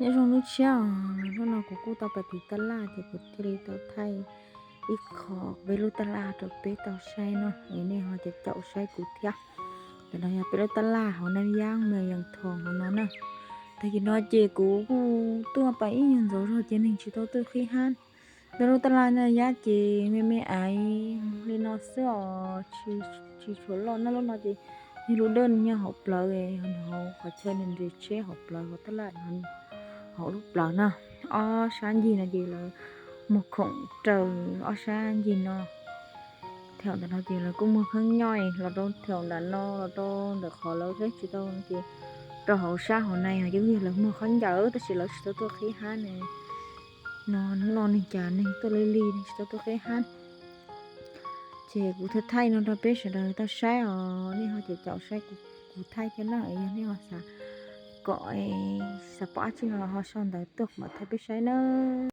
Nyob zoo lub tshiab os, hnub no kuv kuj tau pais tiv taj laj ces kuv thiaj li tau thaij ib qho peb lub taj laj rau peb tau saib no es nej ho caum caum saib kuv thiab. Ntawm no yog peb lub taj laj hauv Naj Yab Mes Yees Thoos hauv no na. Tag kis no ces kuv kuj tuaj pais ib nyuag ntxov zog ces neeg tsis tau tuaj qhib hab. Peb lub taj laj Naj Yab ces me me aiv li no xwb os, tsis tshua loj na. Lub no ces yog lub dawb nyob hauv plawv, hauv qhov chaw nws nres tsheb hauv plawv, hauv taj laj hauv lub plawv na. Ob sab ncig no ces lawv muag khoom raws ob sab ncig no. Thaum ntawm no ces lawv kuj muag kheeb nyob los rau thaum nram no los rau ntawm qhov lawv qhib tsis tau ces rau hauv sab hauv na yog yeej yog lawv muag khaub ncaws tab sis lawv tsis tau tuaj qhib hab ne. No hnub no neeg cas neeg tuaj li li tsis tau tuaj qhib hab. Ces kuv thiaj thaij no rau peb sawv daws tau saib os, nej ho caum caum saib kuv thaij thiab na. Yog nej ho xav kom, xav pom dab tsi no los ho sau ntawv tuaj kuv mam thaij peb saib na.